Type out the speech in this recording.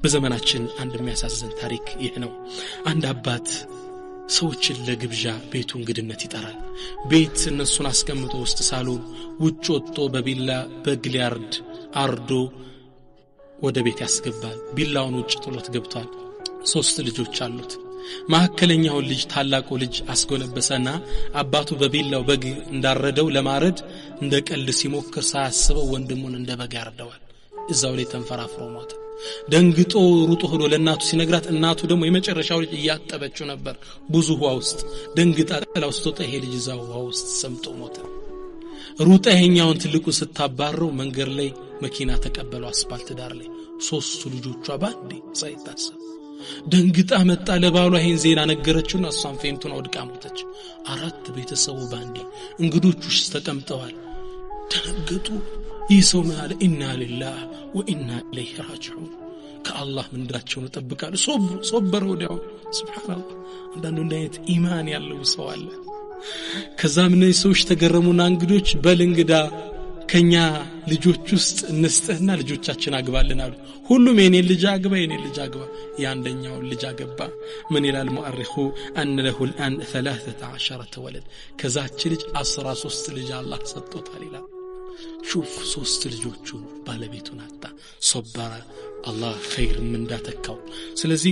በዘመናችን አንድ የሚያሳዝን ታሪክ ይህ ነው። አንድ አባት ሰዎችን ለግብዣ ቤቱ እንግድነት ይጠራል። ቤት እነሱን አስቀምጦ ውስጥ ሳሎን ውጭ ወጥቶ በቢላ በግ ሊያርድ አርዶ ወደ ቤት ያስገባል። ቢላውን ውጭ ጥሎት ገብቷል። 3 ልጆች አሉት። መካከለኛውን ልጅ ታላቁ ልጅ አስጎነበሰና አባቱ በቢላው በግ እንዳረደው ለማረድ እንደ ቀልድ ሲሞክር ሳያስበው ወንድሙን እንደ በግ ያርደዋል። እዛው ላይ ተንፈራፍሮ ሞተ። ደንግጦ ሩጦ ሄዶ ለእናቱ ሲነግራት እናቱ ደግሞ የመጨረሻው ልጅ እያጠበችው ነበር ብዙ ውሃ ውስጥ። ደንግጣ ጥላው ስትወጣ ይሄ ልጅ እዛው ውሃ ውስጥ ሰምጦ ሞተ። ሩጣ ይሄኛውን ትልቁ ስታባረው መንገድ ላይ መኪና ተቀበለው አስፓልት ዳር ላይ። 3 ልጆቿ ባንዴ ሳይታሰብ ደንግጣ መጣ ለባሏ ይሄን ዜና ነገረችውና እሷም ፌንቱን ወድቃ ሞተች። 4 ቤተሰቡ ባንዴ እንግዶቹ ተቀምጠዋል። ደነገጡ። ይህ ሰው ምን አለ? ኢና ሊላህ ወኢና ኢለይሂ ራጂዑን። ከአላህ ምንዳቸውን እጠብቃለሁ። ሶበረ ወዲያው። ሱብሃንአላህ። አንዳንዱ እንዲህ አይነት ኢማን ያለው ሰው አለ። ከዛም እነዚህ ሰዎች ተገረሙና እንግዶች በል እንግዳ ከኛ ልጆች ውስጥ እንስጥህና ልጆቻችን አግባልን አሉ። ሁሉም የኔ ልጅ አግባ የኔ ልጅ አግባ። የአንደኛውን ልጅ አገባ። ምን ይላል ሙአሪኹ? አን ለሁ الآن 13 ወለድ። ከዛች ልጅ 13 ልጅ አላህ ሰጥቶታል ይላል። ሹፍ 3 ልጆቹን ባለቤቱን አጣ። ሶበረ። አላህ ኸይር እንዳተካው። ስለዚህ